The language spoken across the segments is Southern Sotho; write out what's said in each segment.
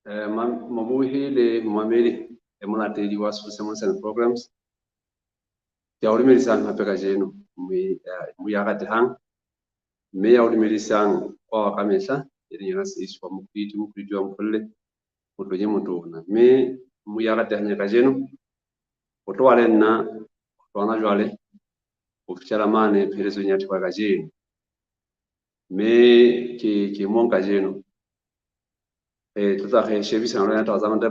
Mobohi le momamedi le molatedi wa Sermons and Programs. Ke a o dumedisang hape kajeno, mme ya ratehang, mme ya o dumedisang kwa ka mehla, e leng yona Seisi wa Mokwiti, Mokwiti wa Mfolle, Motlonye Motona. Mme ya ratehang ya kajeno, o tlo ba le nna ho tloha jwale ho fihlela mane pheletsong ya thepa kajeno. Mme ke mong kajeno. Re tlo tla re shebisana le taba tsa Ntate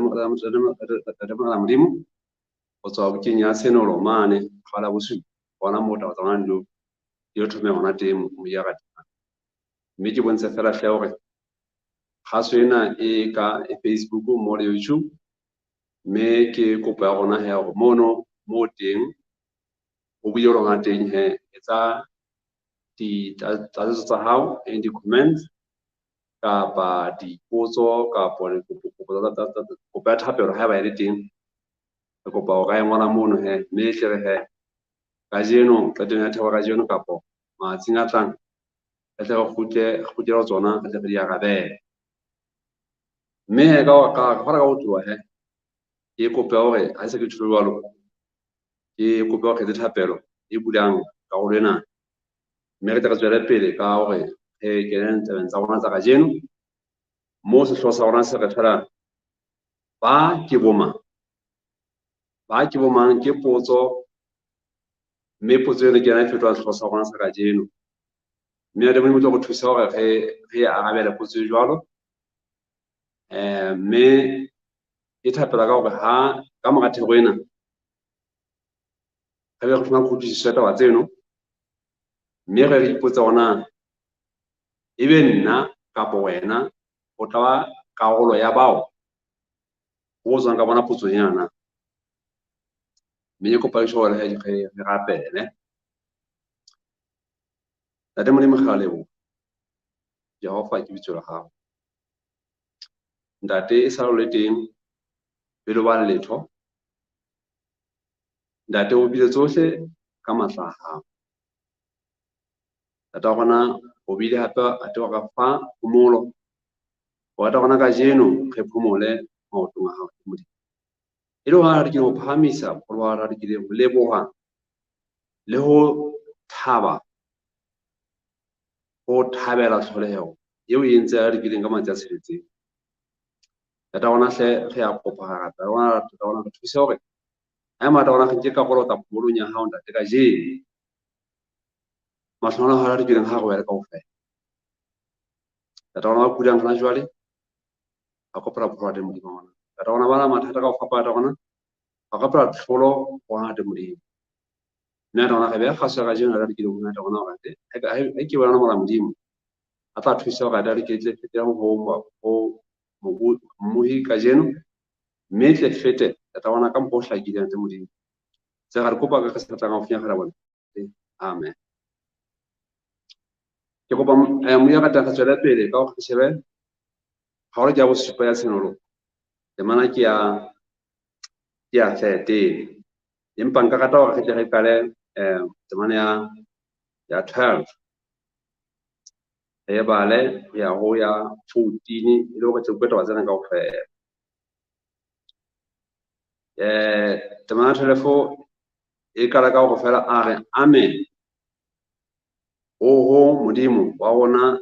Modimo ho tswa bukeng ya Tshenolo mane kgaolo ya bosupa, hona moo taba tsa rona di lo thome hona teng moya ratehang. Mme ke bontshe feela hle hore kgaso ena e ka e Facebook mo le YouTube, mme ke kopo ya rona he hore mono mo teng o buile rona teng he etsa ditlatsetso tsa hao in di-comments kapa dipotso kapa kopo ya thapelo haeba e le teng, re kopa o ka e ngola mono he, mme e tle re he kajeno qetong ya theko kajeno kapo matsatsing a tlang re tle re kgutlele ho tsona, re tle re di arabele. Mme he ka ka ho tloha he ke kope hore ha se ke tjho jwalo, ke kope hore re etse thapelo e bulang karolo ena, mme re tle re tswele pele ka hore re kene tabeng tsa rona tsa kajeno. Moo sehlooho sa rona se re fela ba ke bo mang, ba ke bo mang ke potso, mme potso eno ke yona e fetolang sehlooho sa rona sa kajeno. Mme Ntate Modimo o tlo re thusa hore re arabele potso e jwalo. Mme ke thapela ka hore ha ka mora thero ena re be re fumana kutlwisiso ya taba tseno, mme re ipotse hore na ebe nna kapa wena o tla ba karolo ya bao ho tswang ka bona potso ena na. Mme ke kopa hore re rapele. Ntate Modimo, re a leboha. Jehova ke bitso la hao. Ntate, e sa le teng pele o ba le letho. Ntate, o bile tsohle ka matla a hao. Ntate wa rona o bile hape a te wa re fa phomolo. O rata rona kajeno re phomole maotong a hao, Modimo. E le hore re ke ho phahamisa, ho re ke ho leboha le ho thaba, ho thabela tlholeho eo e entse re kileng ka matsatsi a tsheletseng. Ntate wa rona hle re a kopa, re rapela rona, ntate wa rona re thuse hore ha matla rona re nke karolo tsa phomolong ya hao, ntate, kajeno. Mahlohonolo a hao re kileng ha re wele kaofela. Ntate wa rona ba kulang hona jwale, ba kopela pholo teng Modimo wa rona. Ntate wa rona ba na mathata ka ho fapana, ntate wa rona ba kopela tlholo ho ona teng Modimo. Mme ntate wa rona re beha kgaso ya kajeno re kileng ho ntate wa rona hore ha ke bona mora Modimo a tla thusa hore re ke tle fete ho mmohi kajeno, mme tle fete ntate wa rona ka mokgwa o hlakileng ntate Modimo. Tse re kopa ka se tlang ho finyella bona. Amen. Ke kopa moya ka tla tswela pele ka hore re shebe kgaolo ke ya bosupa ya Tshenolo. Temana ke ya 13. Empa nka rata hore re tle re qale temana ya 12. Re bale ho ya ho ya 14 e le hore tle utlwe taba tsena kaofela. Temana 12 e qala ka hore feela a re amen. Oho Modimo wa rona,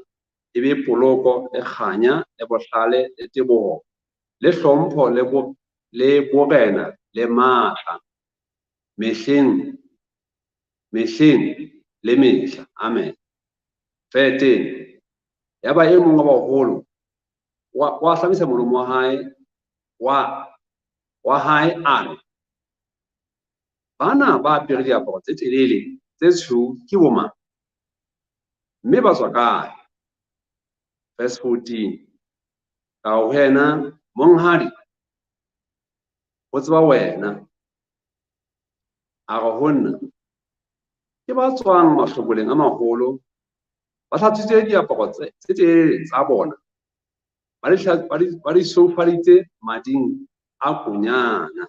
e be poloko le kganya le bohlale le teboho le hlompho le borena le matla mehleng le mehla. Amen. 13. Yaba e mong wa baholo wa hlamisa molomo wa hae a re, bana ba apere diaparo tse telele tse tshweu ke bo mang? Mme ba tswa kae? Verse 14. Ka ho yena, monghadi, ho tseba wena. A re ho nna, ke ba tswang mahloboleng a maholo, ba hlatswitse diaparo tse telele tsa bona, ba di soufaditse mading a konyana.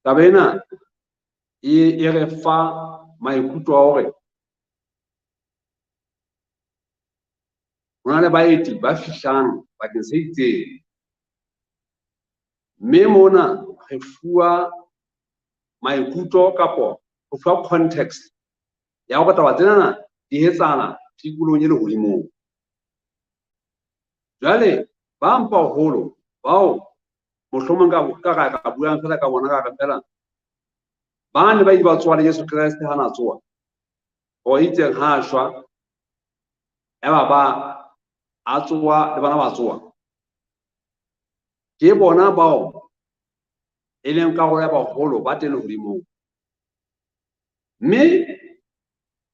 Taba ena e re fa maikutlo a hore Ho na le baeti ba fihlang bakeng se itseng. Mme mona re fuwa maikutlo kapo re fuwa context ya hore taba tsena di etsahala tikolohong e lehodimong. Jwale ba mpaholo bao mohlomong ka ra ka buang fela ka bona ka re fela ba ne ba ile ba tsoha le Jesu Kreste ha na tsoha. Ho itseng ha shwa, eba ba a tsoha le bana ba tsoha. Ke bona bao e leng karolo ya baholo ba teng lehodimong. Mme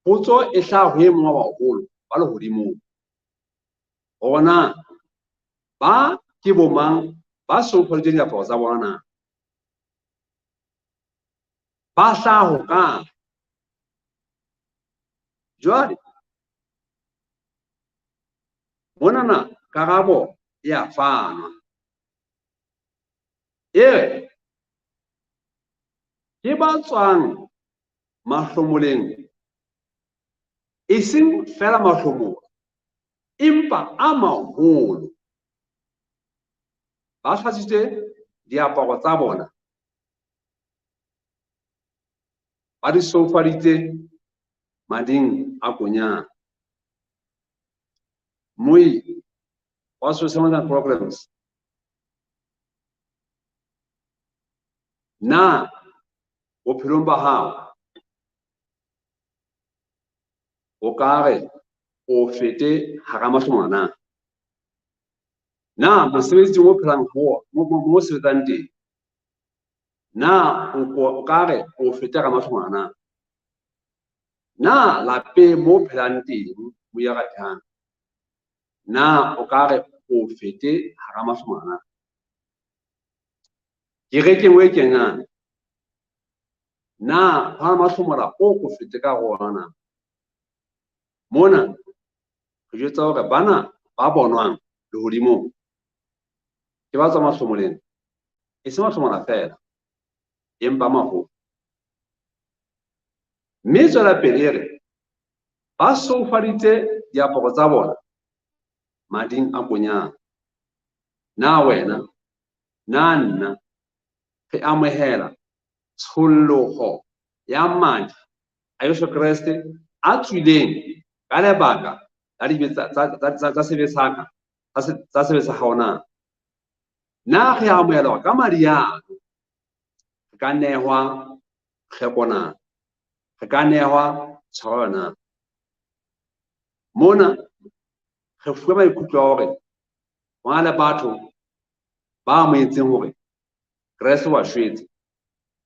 potso e hlaha ho e mong wa baholo ba lehodimong. Hore na ba ke bo mang ba soufaditseng diaparo tsa bona na? Ba hlaha hokae? Jwale monana karabo e a fanwa. E re ke ba tswang mahlomoleng, e seng fela mahlomola, empa a maholo. Ba hlatswitse diaparo tsa bona, ba di soufaditse mading a konyana. Moi wa social problems. Na bophelong ba hao o ka re o fete hara mahlomola na? Na mosebetsing o phelang ho mo sebetsang teng, na o ka re o fete hara mahlomola na? Na lapeng mo phelang teng mo ya ratang, na o ka re o fete hara mahlomola na? Kerekeng o e kenang, na hara mahlomola o fete ka ho ona na? Mona re jwetsa hore bana ba bonwang lehodimong ke ba tswa mahlomoleng, e se mahlomola fela, empa maholo. Mme tswela pele e re ba soufaditse diaparo tsa bona mading a konyana. Na wena, na nna re amohela tsholloho ya madi a Jesu Kreste a tswileng ka lebaka la dibe tsa sebe sa ka, tsa sebe sa hao na? Na re amohela hore ka madi ano re ka nehwa tlhweko na? Re ka nehwa tshwarelo na? Mona re fuwa maikutlo a hore ho na le batho ba amohetseng hore Kreste wa shwetse.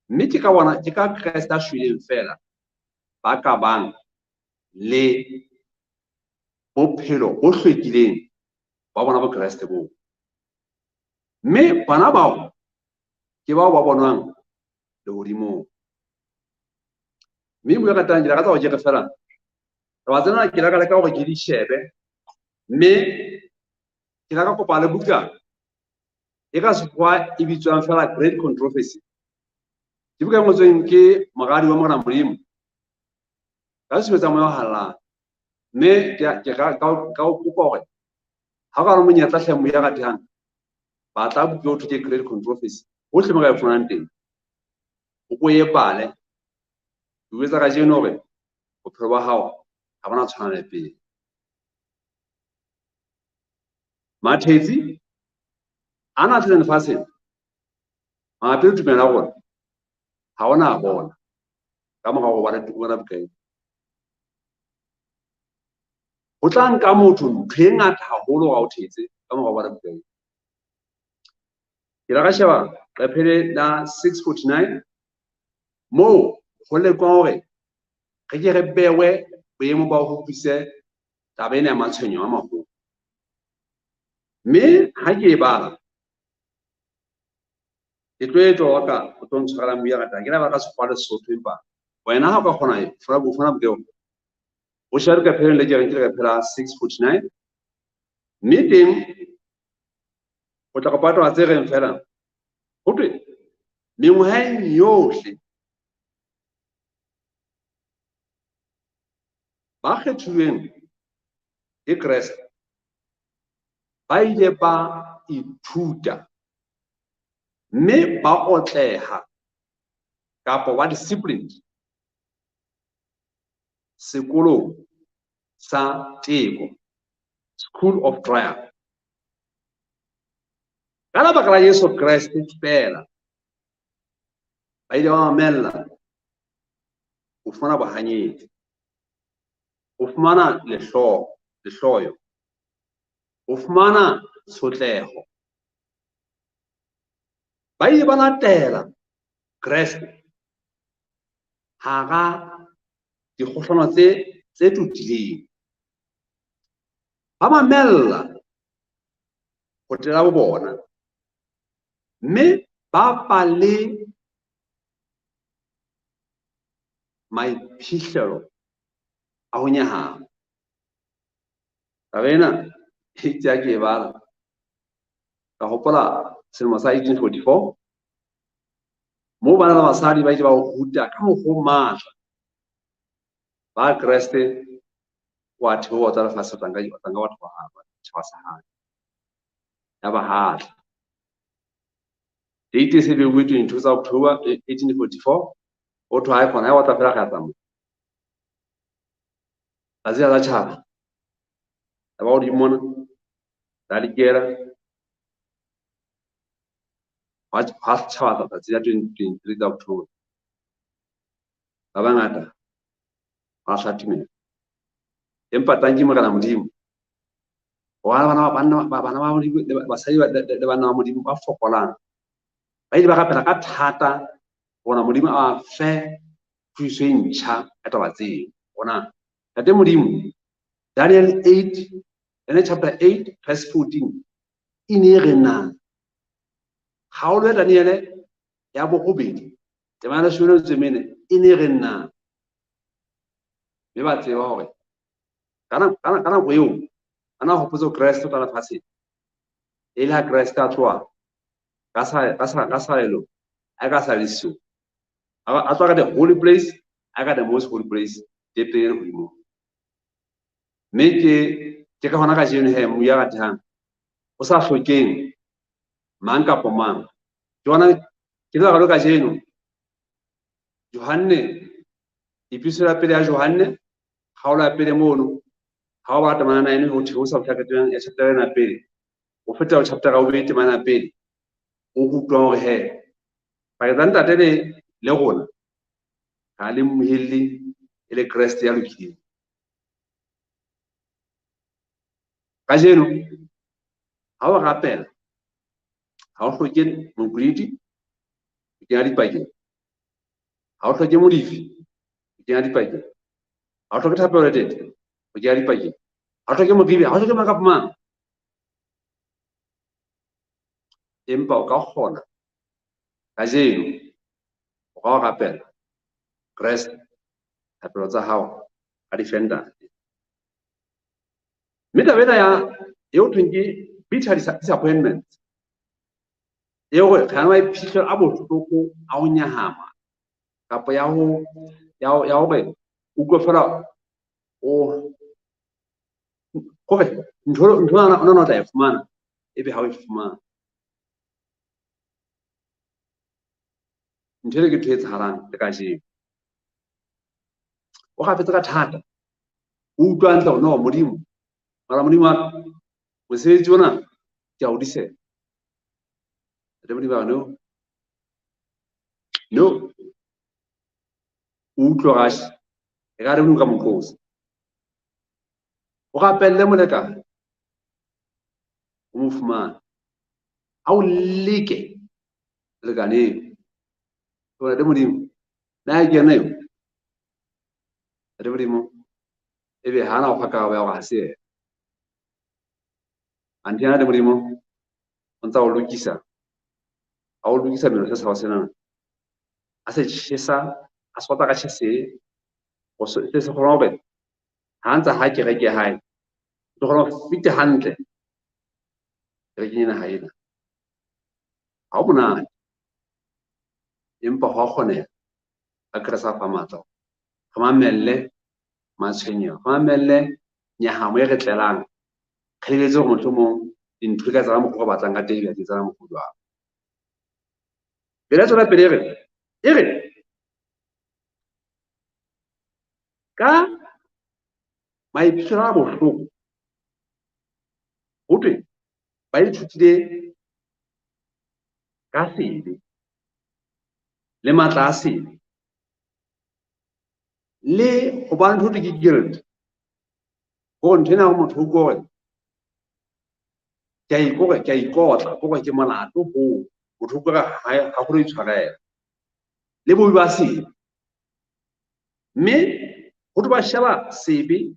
Mme ke ka bona, ke ka Kreste a shweleng fela ba ka bang le bophelo bo hlwekileng ba bona bo Kreste boo. Mme bana bao ke bao ba bonwang lehodimong. Mme bua ratang, ke lakatsa hore ke re fela taba tsena ke laka leka hore ke di shebe, mme ke laka kopa le buka e ka sekgowa e bitswang fela Great Controversy. Ke buka e ngotsweng ke moradi wa Morena Modimo ka sebetsa moya o hallang. Mme ke ka o kopa hore ha o ka le monyetla hle moya ratehang, batla buka o thwe ke Great Controversy hohle mo ka e fumanang teng, o ko e bale. Ke bua kajeno hore bophelo ba hao ha bona tshwana le pele. Mathetsi ana tlileng lefatsheng mabapi le tumelo ya rona ha ona a bona ka mora ho bala buka ena. Ho tla nka motho ntho e ngata haholo ha o thetse ka mora ho bala buka ena. Ke la ka sheba leqephe la 649 moo ho lekwa hore re ke re bewe boemo ba ho utlwisise taba ena ya matshwenyeho a maholo. Mme ha ke e bala, ke tlo e tloka o tlo ntshwarela moya ratang. Ke la ba ka sekgowa le Sesotho, empa wena ha o ka kgona ho fumana buka eo, o shebe leqephe le ke reng ke leqephe la 649. Mme teng o tla kopa taba tse reng fela, ho thwe mengwaheng yohle ba kgethilweng ke Kreste Ba ile ba ithuta mme ba otleha kapa wa disciplined sekolong sa teko, school of trial. Ka lebaka la Jesu Kreste feela, ba ile ba mamella ho fumana bohanyetsi, ho fumana lehloyo, ho fumana tshotleho. Ba ile ba latela Kreste hara dikgohlano tse totileng. Ba mamella ho tela bo bona, mme ba ba le maiphihlelo a ho nyahama. Taba ena e itse ha ke e bala, ka hopola selemo sa 1844, moo bana le basadi ba ile ba o ruta ka mokgwa o matla ba Kreste wa theoha tsa lefatshe, o tla nka batho ba hae, setjhaba sa hae. Ya ba hatla. Date e se beuwe 22 tsa October 1844, ho thwe ha e kgona, ha e otla fela re a tsamaya. Tsatsi la tjhaba. Ya ba hodimo mona, la dikela. Hwa tjhaba tsatsi la 23 tsa October. Ba bangata ba lahla tumelo. Empa tanki Morena Modimo. Hobane bana ba Modimo, basadi le banna ba Modimo ba fokolang. Ba ile ba rapela ka thata hore Modimo a ba fe thuso e ntjha ya taba tseo. Hona Ntate Modimo, Daniel 8, Daniel chapter 8 verse 14, e ne e re na kgaolo ya Daniele ya borobedi, temana ya leshome le metso e mene, e ne e re na. Mme ba tseba hore ka nako eo, a na hopotse Kreste o tla lefatsheng. E le ha Kreste a tloha ka saelo, a ka sa le siyo. A tloha ka the holy place, a ka the most holy place, tepeng hodimo. Mme ke ka hona kajeno he, moya ratehang, o sa hlokeng mang kapa mang. Ke hona, ke lebaka leo kajeno, Johanne, epistola ya pele ya Johanne, kgaolo ya pele mono, ha o bala temana 9 ho theosa ho fihla qetellong ya chapter ena pele, o feta ho chapter ya bobedi temana ya pele, o rutwa hore he, pakeng tsa ntate le rona, ha le mmuelli e le Kreste ya lokileng. Kajeno, ha o rapela, ha o hloke mokwedi ho kenya dipakeng, ha o hloke molefi ho kenya dipakeng, ha o hloke thapelo le tete ho kenya dipakeng, ha o hloke moribe, ha o hloke mang kapa mang. Empa o ka kgona kajeno, o ka o rapela Kreste, thapelo tsa hao a di fe ntate. Mme taba ena ya eo thweng ke bitter disappointment, e hore re na le maiphihlelo a bohloko a ho nyahama, kapa ya hore o utlwe fela o hore ntho o tla e fumana, ebe ha o e fumane. Ntho ena ke ntho e etsahalang le kajeno. O rapetse ka thata, o utlwa hantle hore no Modimo, mara Modimo wa ka, mosebetsi ona ke a o disela. Ntate Modimo a re, no. No. O utlwe hore atjhe, e ka re Modimo ka mo qosa. O rapelle molekane, o mo fumane. Ha o leke molekane eo. Ntate Modimo, na ke yena eo? Ntate Modimo, ebe ha ana ho fa karabo ya hore ha se yena. Anthe yena Ntate Modimo, o ntsa o lokisa, a o lokisa melo se sa hao sena. A se tjhesa, a se otla ka tjhese, o se se kgona hore ha ntsa ha kereke ya hae, o tlo kgona ho feta hantle kerekeng ena ha ena. Ha ho monate, empa ho a kgoneha ka Kreste a fa matla. Re mamelle matshwenyeho, re mamelle nyahamo e re tlelang, re lebetse hore mohlomong Dintho di ka etsahala mokgwa o re batlang ka teng, di etsahala mokgwa o jwalo. Pele tswela pele e re ka maiphihlelo a bohloko ho thwe ba ithutile ka sebe le matla a sebe le hobane ho thwe ke guilt, hore ntho ena ho motho o kore ke a ikore, ke a ikotla, kore ke molato hoo, motho o kore ha kgone ho itshwarela le bobe ba sebe. Mme ho thwe ba sheba sebe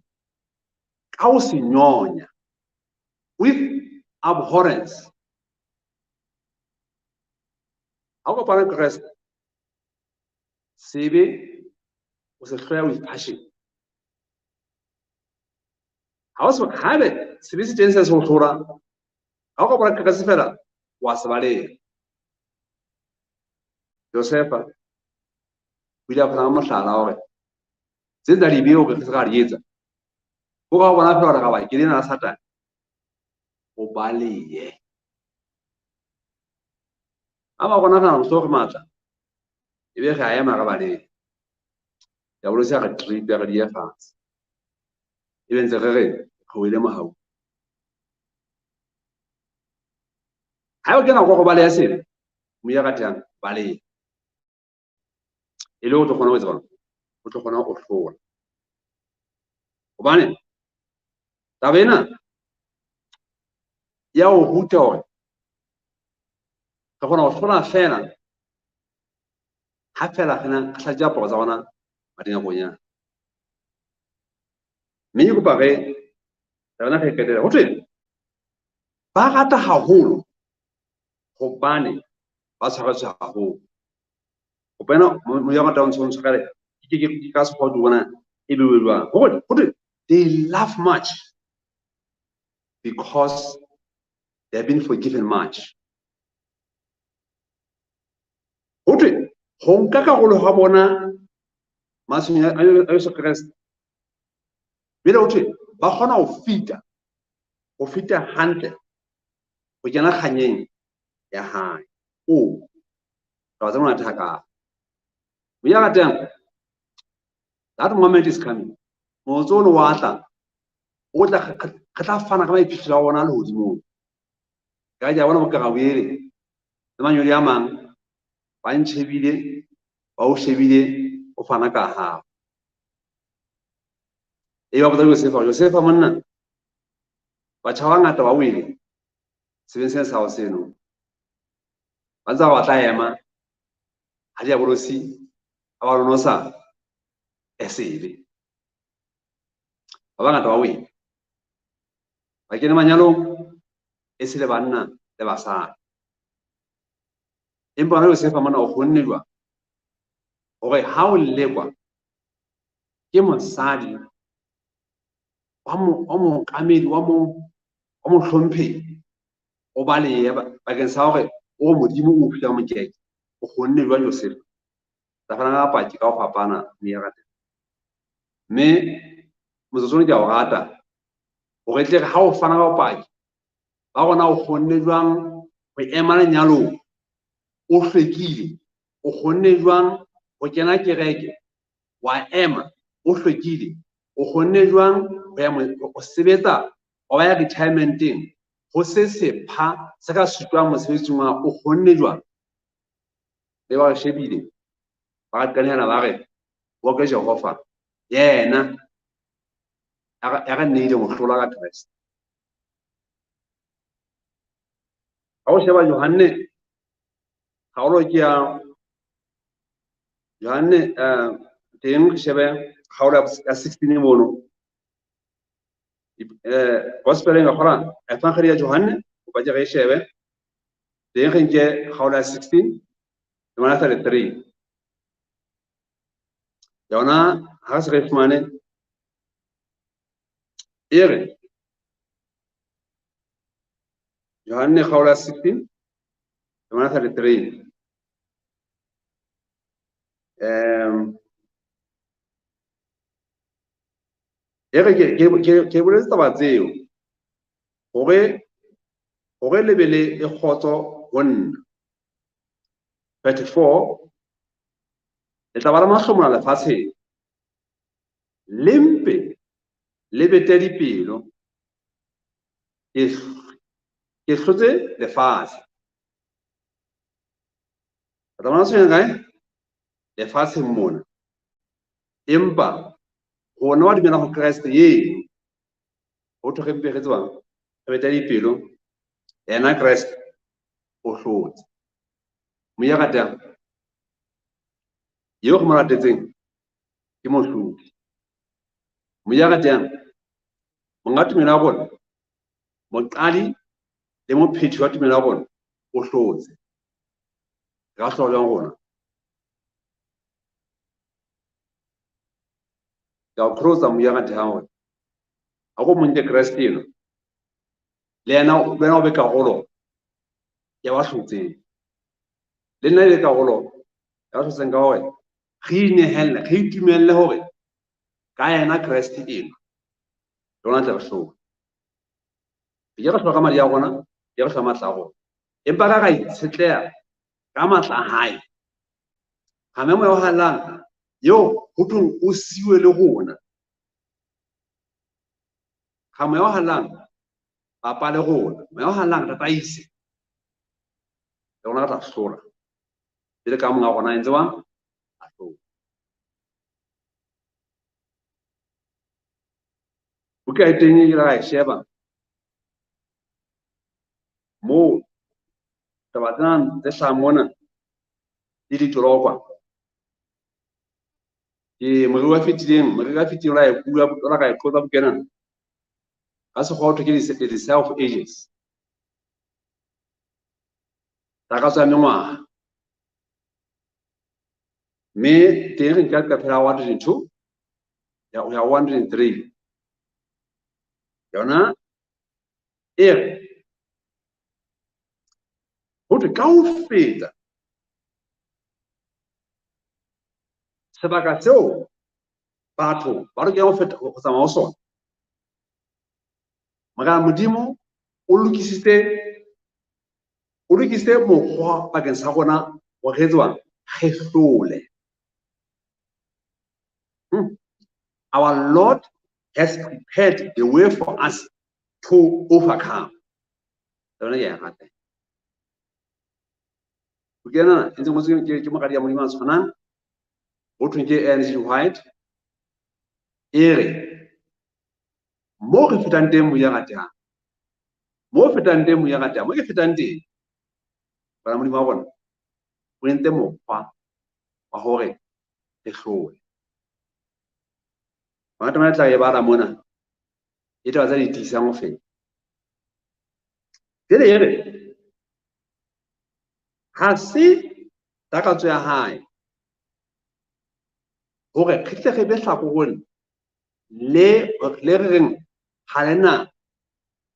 ka ho se nyonya with abhorrence. Ha o kopana le Kreste, sebe o se hloya with passion. Ha o se, haebe sebe se teng se se o hlola, ha o kopana le Kreste fela, wa se baleha. Josefa o ile a fana ka mohlala hore tse tsa dibe hore re se ra di etsa, ho ra bona fela hore ra ba ke lena la Satane, o balehe. Ha ba bona kana motho re matla, e be re a ema re balehe. Diabolosi a re tripe, a re diye fatshe. E be ntse re re re wele mohau. Ha o kena go baleha sebe, moya ratang baleha. E le o tlo kgona ho etsa jwang? O tlo kgona ho hlola. Hobane taba ena ya ho ruta hore re kgona ho hlola fela ha fela re na re hlatse diaparo tsa rona mading a Konyana. Mme ke kopa re taba ena re e qetele. Ho thwe ba rata haholo hobane ba tshwaretswe haholo. Hobane moya wa ratang o ntshwarele, ke ka sekgowa ke bona e beuwe jwang. Hore ho thwe they love much because they have been forgiven much. Ho thwe ho nka karolo ha bona matshwenyehong a Jesu Kreste, jwale ho thwe ba kgona ho feta hantle ho kena kganyeng ya hae. O taba tse monate hakalo. Moya ratang, that moment is coming. Motse ono wa tla, o tla re tla fana ka maiphihlelo a ona lehodimong. Ka ke a bona boKarabuele le manyodi a mang ba ntjhebile, ba o shebile, o fana ka hao. E ba botsa Josefa, Josefa monna, batjha ba bangata ba wele sebeng sena sa hao seno. Ba ntse ba tla ema ha diabolosi a ba nonosa esele. Ba bangata ba wele. Ba kene manyalong e se le banna le basadi. Empa hona Josefa mona o kgonne jwang hore ha o lekwa ke mosadi wa mookamedi, wa mohlomphehi, o balehe bakeng sa hore o Modimo o fihla mokeke, o kgonne jwang Josefa? Tla fana ka paki ka ho fapana mme ya rata. Mme motsotso ona ke a o rata hore tle re ha o fana ka bopaki ba rona o kgonne jwang ho ema lenyalong o hlwekile, o kgonne jwang ho kena kereke wa ema o hlwekile, o kgonne jwang ho ya ho sebetsa wa ba ya retirementeng ho se sepha se ka sutwang mosebetsing wa o kgonne jwang. Le ba re shebile ba re qenehela ba re wa ke Jehova yena ya re neile ho hlola ka Kreste. Ha o sheba Johanne kgaolo ke ya Johanne teng re shebe kgaolo ya 16 mono. Gospel e kgola Evangeli ya Johanne o ba re shebe teng re nke kgaolo ya 16 temana 33. Yona ha se re fumane e re Johanne kgaolo ya 16 temana 33. E re ke boletse taba tseo hore hore le be le kgotso ho nna. 34, le tla ba le mahlomola lefatsheng, le mpe le bete dipelo, ke hlotse lefatshe. Re tla bona tshwenya kae? Lefatsheng mona. Empa rona wa dumela ho Kreste eno, ho thwe re mpe re tsebang, re bete dipelo, yena Kreste o hlotse. Moya ratang, eo re mo latetseng ke mohlodi. Moya ratang, monga tumelo ya rona, moqadi le mophethi wa tumelo ya rona o hlotse. Re ka hlola jwang rona? Ke a o kgothatsa moya ratang hore ha ko monke Kreste eno, le yena wena o be karolo ya ba hlotseng. Le nna e be karolo ya ba hlotseng ka hore re inehelle, re itumelle hore ka yena Kreste eno le rona tle re hlole. Re ke re hlola ka madi a rona, ke re hlola matla a rona. Empa ka ra itshetleha ka matla a hae, ha mme moya o halalelang eo ho thweng o siwe le rona. Ha moya o halalelang papa le rona, moya o halalelang tataise, le rona re tla hlola. Pele ka monga rona entse wa a hlola. Buka e teng e ra e sheba moo taba tsena tse hlahang mona le ditolokwa. Ke moriri wa fetileng, moriri wa fetileng la e bua, la ka e qotsa buka ena. Ka sekgowa ho thwe ke the Desire of Ages. Takatso ya mengwaha. Mme teng re nka leqephe la 102 ya ho ya 103. Yona e re ho thwe ka ho feta sebaka seo batho ba lokelang ho feta ho tsamaya ho sona, Morena Modimo o lokisitse mokgwa bakeng sa rona hore re tswa re hlole. Our Lord has prepared the way for us to overcome. Yona ke ya rata. Buka ena e ntse ngotswe ke moradi ya Modimo a tshwanang, ho thweng ke Ellen G. White. E re mo re fetang teng moya ratehang, mo fetang teng moya ratehang, mo ke fetang teng, bana Modimo wa rona o entse mokgwa wa hore re hlole. Hona temana e tla e bala mona, e taba tsa di tiisang ho feta. Jwale e re ha se takatso ya hae hore re tle re be hlakoreng le le re reng ha le na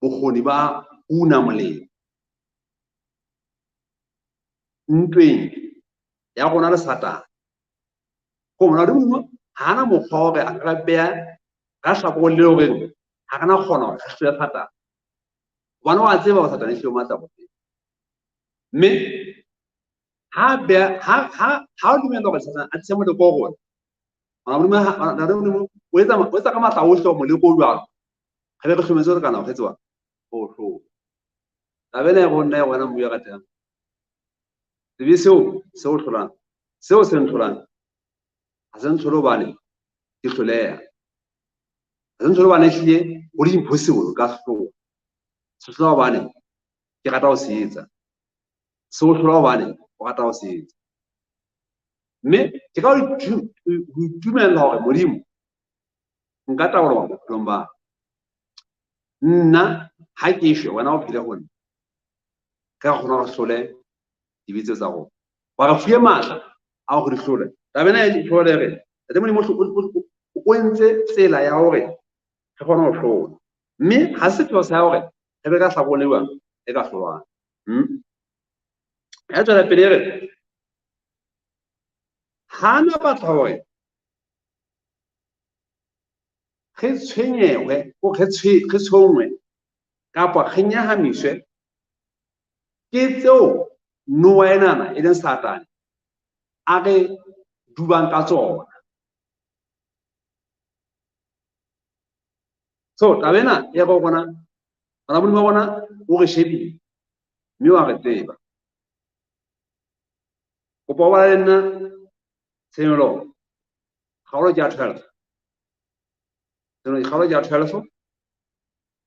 bokgoni ba una molemo ntweng ya rona le Satane. Ho mona Modimo ha ana mokgwa wa hore a ka beha ka hlakoreng le horeng ha re na kgona hore re hlole Satane. Hobane wa tseba hore Satane e matla ho feta. Mme ha beha ha ha ha o dumela hore Satane a tlise moleko ho rona, Mona Modimo o etsa ka matla ohle hore moleko o jwalo re be re hlometse hore kana ho tseba ho hlola. Taba ena e rona ya wena Moya ratehang. Sebe seo se o hlolang, seo se ntlholang, ha se ntlhole hobane ke hloleha. Ha se ntlhole hobane ehlile ho le impossible ka hlola. Se hlola hobane ke rata ho se etsa. Se o hlola hobane o rata ho se etsa. Mme ke ka ho itumella hore Modimo nka taolo bophelong ba ka. Nna ha ke shwe, wena o phele ho nna. Re ka kgona hore re hlole dibe tseo tsa rona. Wa re fuwe matla a hore re di hlole. Taba ena e hlole re, Ntate Modimo o entse tsela ya hore re kgone ho hlola. Mme ha se sepheo sa hore re be ka hlakoreng le jwang e ka hlolwang. Ya tswela pele e re, ha na batla hore re tshwenyehe, re tshwenngwe kapa re nyahamiswe Ke tseo Noa enana e leng Satane a re dubang ka tsona. So taba ena ya go bona bana Modimo wa bona o re shebile mme wa re tseba. Kopa o bala le nna Tshenolo kgaolo ke ya 12. Tshenolo kgaolo ke ya 12.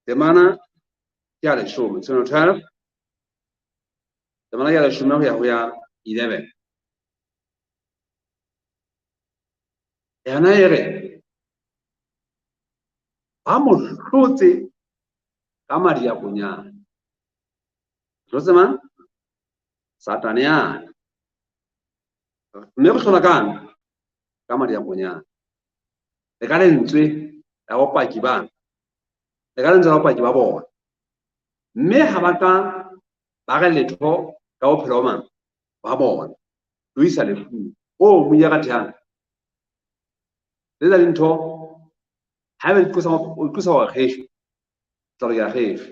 Temana ke ya 10. Tshenolo 12. Temana ke ya 10 ho ya ho ya 11. Yona e re ba mo hlotse ka madi a konyana. Hlotse mang? Satane yana. Mme re hlola kang? Ka madi a konyana. Le ka lentswe la bopaki bana. Le ka lentswe la bopaki ba bona. Mme ha ba ka ba re letho ka bophelo ba mang? Ba bona. Lo isa lefung. O mo ya ka thehang. Le tsa dintho haeba di tlosa o tlosa wa kgesho tla re ya kgesho.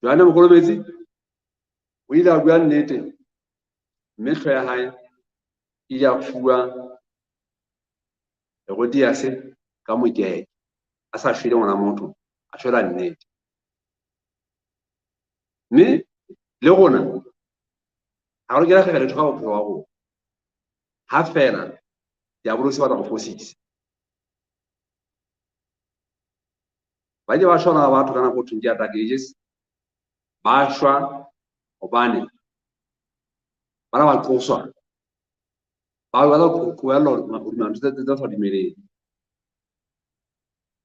Johanne Mokolobetsi o ile a bua nnete mme hlooho ya hae e ile ya fuwa Herodiase ka mokeke a sa shwele ngwana motho a shwela nnete. Mme le rona ha re lokela kgera letho ka bophelo ba rona ha fela diabolosi batla go fosisa. Ba ile ba shwa ba batho ka nako thweng ke ya Dark Ages, ba shwa hobane ba ba qoswa, ba batla go qoella hodima ntho tse sa dumeleng.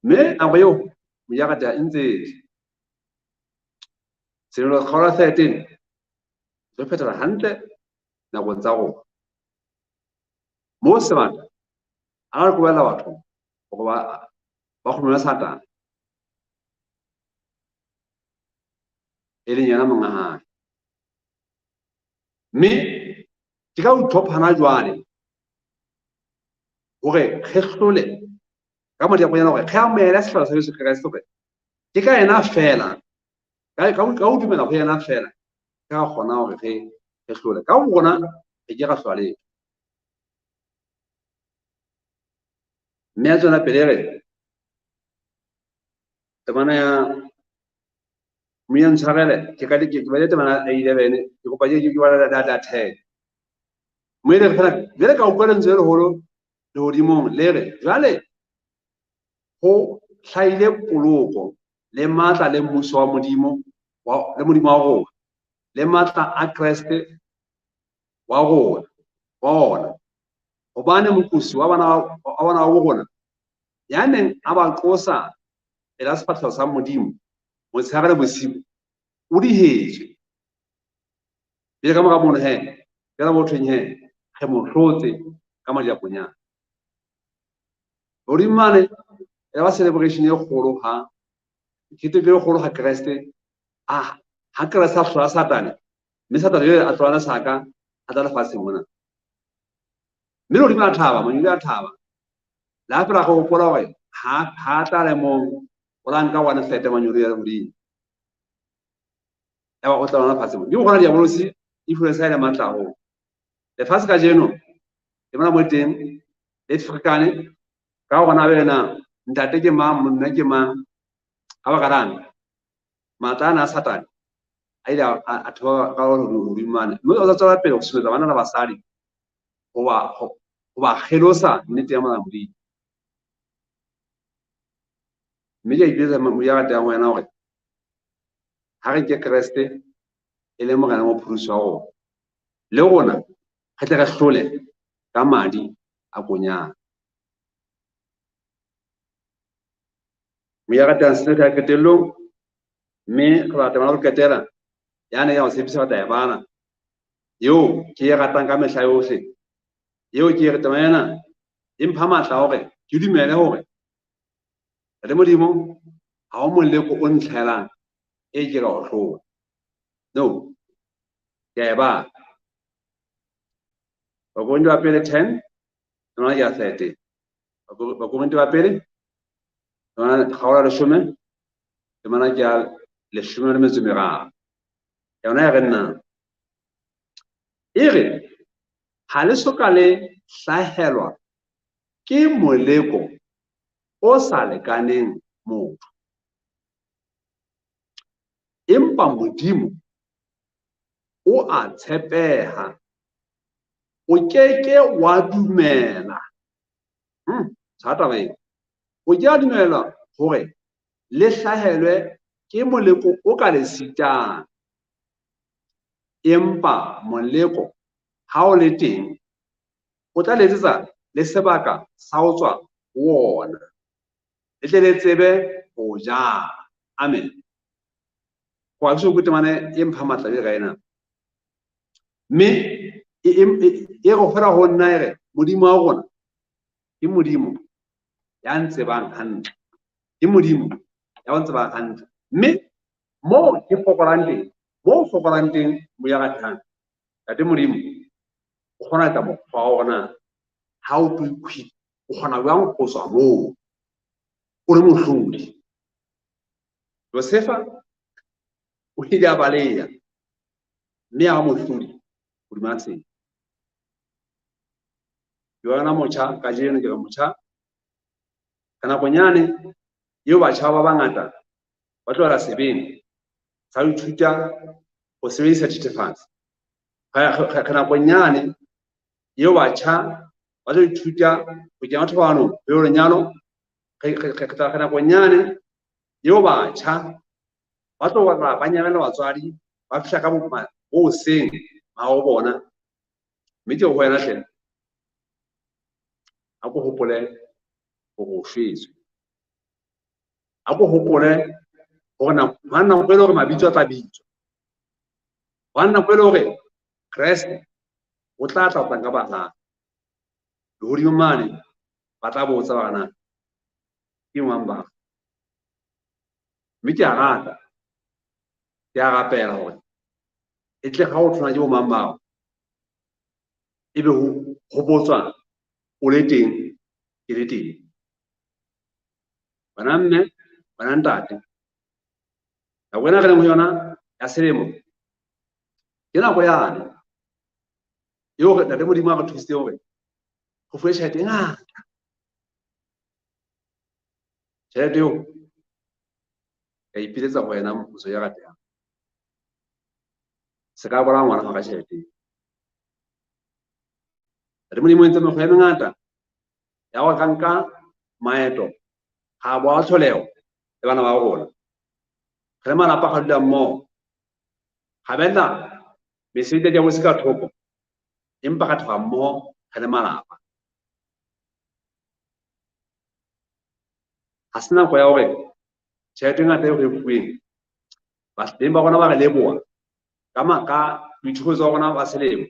Mme nako eo mojakata e ntse Tshenolo kgaolo 13 re phethela hantle nakong tsa rona. Moo sebata a re qoella batho hore ba kgomele Satane e leng yena monga hae. Mme ke ka ho tlhophana jwale hore re hlole ka madi a konyana hore re amohele sehlabelo sa Jesu Kreste hore ke ka yena feela, ka ho dumela ho yena feela ka kgona hore re hlole. Ka ho rona re ke ra hlola letho. Mme a tswela pele re temana ya Moya ntshwarele ke ka ke bale temana ya 11 ke kopa ke bala la 10. Moya re fela jwale ka utlwa lentswe le leholo lehodimong le re jwale ho hlahile poloko le matla le mmuso wa Modimo le Modimo wa rona le matla a Kreste wa rona wa ona. Hobane moqosi wa bana wa rona ya neng a ba qosa pela sefahleho sa Modimo motshehare le bosiu o dihetswe. Pele ka mora mono he, pela bothweng he, re mo hlotse ka madi a konyana. Hodimo mane ya ba celebration e kgolo ha keteko e kgolo ha Kreste a ha Kreste a hlola Satane mme Satane jwale a tlohana saka a tla lefatsheng mona. Mme lehodimo la thaba, mangeloi a thaba. Le hape ra go hopola hore ha tla le mong o la nka one third mangeloi a lehodimo. Ya ba o tla lona lefatsheng mona. Ke bona diabolosi influence ya le matla haholo. Lefatshe kajeno le mona mo teng le ferekane ka hore na be na ntate ke mang, monna ke mang, ka baka lang matla ana a Satane a ile a theoha ka hodimo mane. Mme o tla tswela pele ho susumetsa banna le basadi ho ba kgelosa nnete ya Morena Modimo. Mme ke a ipiletsa Moya wa ratang ho wena hore ha re nke Kreste e le Morena mopholosi wa rona, le rona re tle re hlole ka madi a konyana. Moya wa ratang sena ka qetellong, mme re batla ho qetela yane ya ho tshepisa batla ya bana eo ke e ratang ka mehla yohle, eo ke e re taba ena e mpha matla a hore ke dumele hore le Modimo ha o moleko o ntlhelang e ke ka o hlola. No, ke a e bala. Bakorinthe ba pele 10, temana ke ya 13. Bakorinthe ba pele temana kgaolo ya 10, temana ke ya 13. Yona ya re nna e re ha le soka le hlahelwa ke moleko o sa lekaneng motho, empa Modimo o a tshepeha, o keke wa dumela taba ena, o ke a dumela hore le hlahelwe ke moleko o ka le sitang, empa moleko ha o le teng o tla le etsetsa le sebaka sa ho tswa ho wona, le tle le tsebe ho jara. Amen. Kwa ke so temane e mpha matla le ka ena, mme e re fela ho nna e re Modimo wa rona ke Modimo ya ntsebang hantle, ke Modimo ya ntsebang hantle, mme moo ke fokolang teng, moo fokolang teng moya ratang Ntate Modimo o kgona ho etsa mokgwa wa hore na ha o tlo equip, o kgona jwang ho tswa moo o le mohlodi. Josefa o ile a baleha mme a ba mohlodi hodima tsela. Ke wena motjha kajeno, ke re motjha ka nakonyane eo batjha ba bangata ba tlohela sebeng sa ho ithuta ho sebedisa thethefatsi. Ka nakonyane eo batjha ba tlo ithuta ho kena thobalanong le lenyalo. Ka nakonyane eo batjha ba tlo batla ba nyamela batswadi, ba fihla ka bo hoseng ma ho bona, mme ke ho wena hle a ko hopole hore o shwetswe, a ko hopole hore ha nako e le hore mabitso a tla bitswa, ha nako e le hore Kreste o tla tla tla ka ba hae lehodimo mane, ba tla botsa ba na ke mang ba. Mme ke a rata, ke a rapela hore e tle ha o tshwana ke bo mang bao, ebe ho botswa o le teng, ke le teng. Wena mme, wena ntate, nako ena re leng ho yona ya selemo ke nako yane eo re Ntate Modimo a re thusitse hore ho fuwe tjhelete e ngata. Tjhelete eo ka ipiletsa ho wena mmuso ya ratehang, se ka bolaya ngwana ka tjhelete eo. Ntate Modimo o entse mekgwa e mengata ya hore ka nka maeto ha bo a tlholeho le bana ba rona, re le malapa ga dula mmoho, ga bella mesebetsi ya diabose ka thoko, empa ka thaba mmoho re le malapa. Ha se nako ya hore tjhelete e ngata eo re e fuweng, beng ba rona ba re leboha ka boithuto ba rona ba selemo,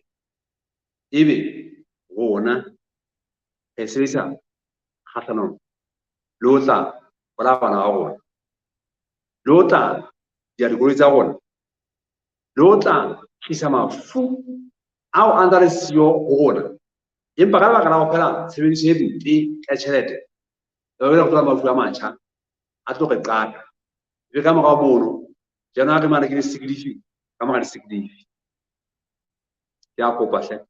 ebe rona re sebedisa kgahlanong le ho tla bolaya bana ba rona, le ho tla dia dikoloi tsa rona, le ho tla tlisa mafu ao a ntsa le siyo ho rona, empa ka lebaka la ho phela tshebediso e mpe ya tjhelete, re be re thola mafu a matjha a tlo re qaka. Ebe ka morao mono January mane ke di-sick leave, ka mora di-sick leave. Ke a kopa hle,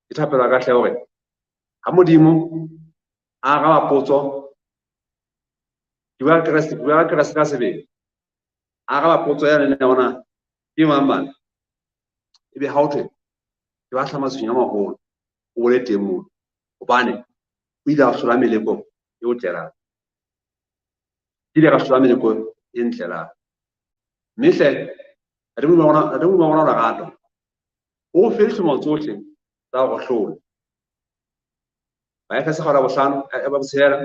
ke thapelo ka hle hore ha Modimo a araba potso, ke bua Kreste, ke bua Kreste ka sebele, a araba potso ya nene ya hona ke mang bana, ebe ha o thwe ke batla matshwenyo a maholo, o bole teng mono, hobane o ile a hlola meleko e o tlelang, ke ile ka hlola meleko e ntlelang. Mme hle Ntate Modimo wa rona, Ntate Modimo wa rona o lerato, o re fe dihlomo tsohle tsa ho re hlola. Baefese kgaolo ya bohlano, ya botshelela,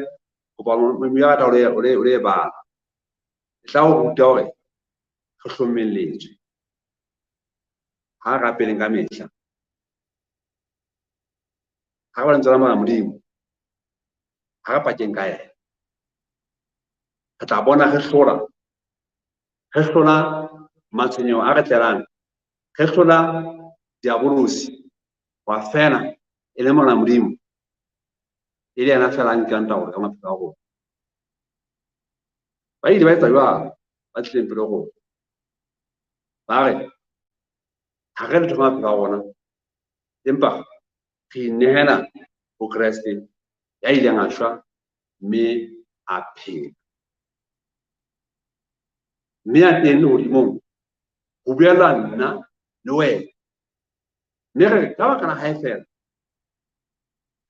kopa Modimo ya rata o le e bala. E tla o ruta hore re hlomelletswe. Ha re rapeleng ka mehla. Ha re bale lentswe la Morena Modimo, ha re pakeng ka yena. Re tla bona re hlola, re hlola matshwenyeho a re tlelang, re hlola diabolosi wa fela e le Morena Modimo, e le yena fela a nkang taolo ka maphelo a rona. Ba ile ba etsa jwalo, ba tlileng pele ho rona. Ba re Ha re letho maphelo a rona, empa re inehela ho Kreste ya ileng a shwa mme a phela. Mme ya teng lehodimong ho buella nna le wena. Mme re ka baka la hae feela,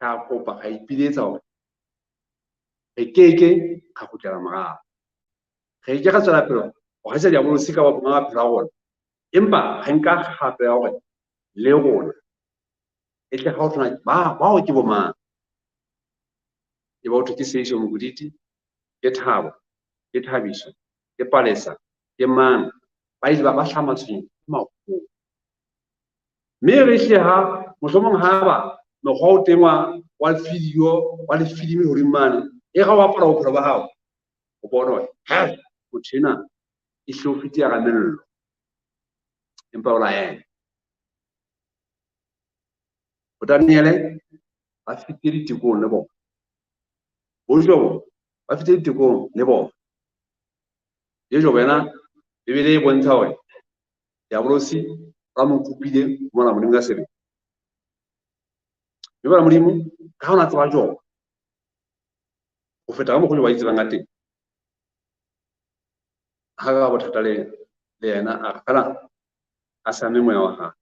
ra kopa, ra ipiletsa hore re keke ra kgutlela morao. Re ke ra tswela pele ho haisa diabolosi ka maphelo a rona, empa re nka kgato ya hore le rona e tle ha o tshwana bao ke bo mang. E ba ho thwe ke Seiso Mokoditi, ke Thabo, ke Thabiso, ke Palesa, ke mang, ba ile ba hlaha matshwenyehong a maholo. Mme re hle ha mohlomong ha ba mokgwa o teng wa video, wa lefilimi hodimo mane, e ga o bapala bophelo ba hao, o bone hore, he, motho enwa e hle o fetile hara mello, empa o la ema. Bo Daniele ba fetile ditekong le bona. Bo Jobo ba fetile ditekong le bona. Le Jobo yena Bibele e bontsha hore Diabolosi ba mo kopile ho mona Modimo ka sebele. Mme bona Modimo ka ha o na tseba Jobo ho feta ka mokgwa o ba itsebang ka teng. Ha ka bothata le yena a fela a sa ame moya wa hae.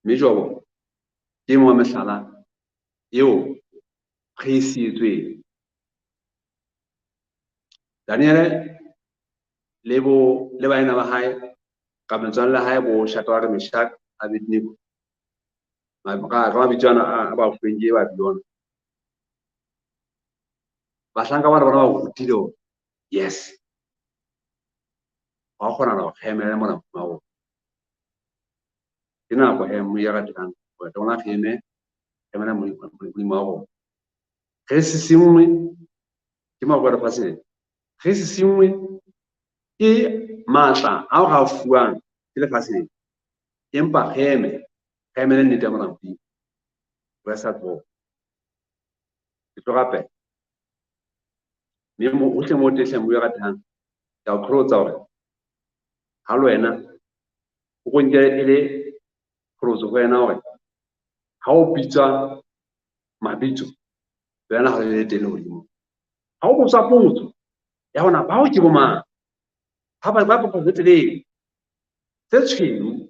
Mme Jobo ke mong wa mehlala eo re e sietsweng. Daniele le bo le baena ba hae ka metswalle ya hae bo Shadrach, Meshach, Abednego. Ka mabitso ana a ba fuweng ke Babylona. Bahlanka bana bona ba rutile hore yes, wa kgona ho kgemela mona wa rona. Ke nako he mo ya ratang hore rona re eme kgemela Modimo wa rona. Re se sengwe ke mabaka a lefatshe lena. Re se sengwe ke matla ao re a fuwang ke lefatshe lena. Empa re eme, re emele nnete ya Morena Modimo. Re sa tloha. Ke tlo rapela. Mme hohle moo teng hle Modimo ya ratang, ke a o qholotsa hore ha le wena o ko nke e le qholotso ho wena hore ha o bitswa mabitso, wena ha o le teng lehodimong. Ha o botswa potso ya hona bao ke bo mang, ha ba ba potso tse telele tse tshweu,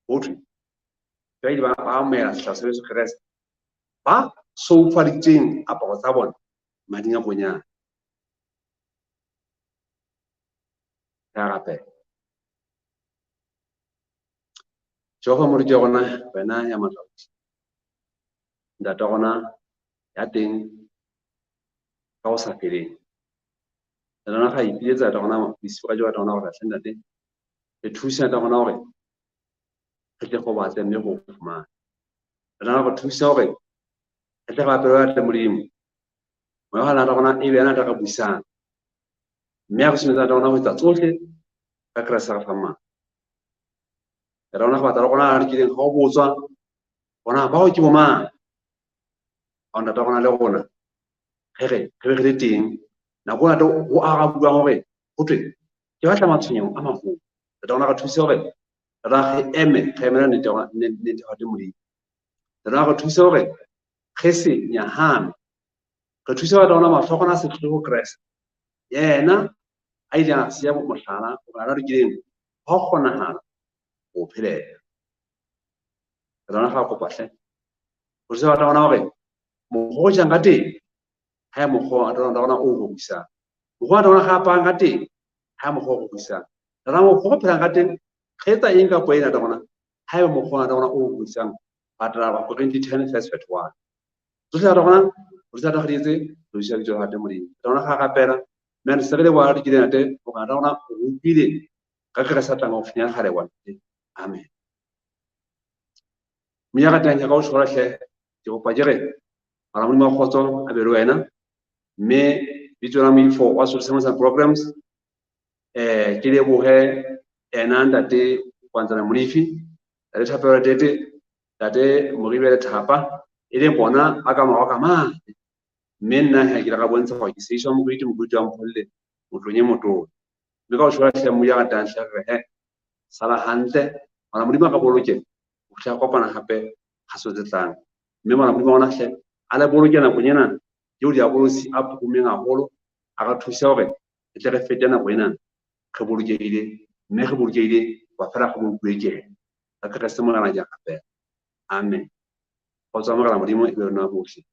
ho thwe ba ile ba amohela sehlabelo sa Jesu Kreste, ba soufaditsweng aparo tsa bona mading a Konyana. Re a rapela. Jehova Moruti wa rona, wena ya matla ohle, Ntate wa rona ya teng ka ho sa feleng. Ntate rona, ra ipiletsa Ntate rona, bosiu ba kajeno Ntate rona hore hle Ntate, re thuse Ntate rona hore re tle go batle mme go fumane. Ntate rona, re thuse hore re tle re rapele Ntate Modimo. Moya wa Ntate rona e be yena Ntate re buisang. Mme a re susumetsa Ntate rona ho etsa tsohle ka Kreste re fang matla. Ntate rona, re batla le rona re kileng ha o botswa bona bao ke bo mang. Ha Ntate rona le rona re re re be re le teng nako ena ho arabuwang hore ho thwe ke batla matshwenyeho a maholo. Ntate rona re thuse hore re eme re emele nnete ya Modimo. Ntate rona re thuse hore re se nyahame. Re thuse batho rona mahlo a rona a se tlohe ho Kreste. Yena a ile a siya mohlala hore a lokileng ha ho kgonahala ho phelela. Re rona ga kopa hle. Ho thuse batho rona hore mokgwa o jang ka teng ha ya mokgwa wa rona o rorisang. Mokgwa wa rona ga aparang ka teng ha ya mokgwa o rorisang. Rona mokgwa o phelang ka teng re etsa eng kapa eng ntate rona ha eba mokgwa wa rona o rorisang. Batla ba Korinthe 10 verse 31. Tsohle ntate rona ho thusa re di etse re thusa lebitso la ntate Modimo. Ntate rona ga rapela mme re se re leboha re kile ntate hore ntate rona o utlwile ka Kreste a tlang ho finya kgale wa ntate. Amen. Mme ya ratang ya ka o tshwara hle ke kopa ke re mara Modimo wa kgotso a be le wena mme bitso la moifo wa Social Service Programs ke lebohe ena ntate Kwantsana Molefi, ntate Thapelo Tete, ntate Moribele Thapa, e leng bona ba ka morao ka mane. Mme nna ha ke ile ka bontsha hore ke Seiswa Mokoiti, Mokoiti wa Mpholle, motlong e motona. Mme ka o tshwara hle Modimo ya ratang hle re he Sala hantle, Morena Modimo a ka boloke ho fihla kopana hape ha so tse tlang. Mme Morena Modimo wa rona hle a le boloke nakong ena eo diabolosi a phumeng haholo, a re thuse hore re tle re fete nako ena re bolokehile, mme re bolokehile wa fela re bolokuwe ke yena. Ka Kreste Morena ke a rapela. Amen. Kgotso ya Morena Modimo e be lona bohle.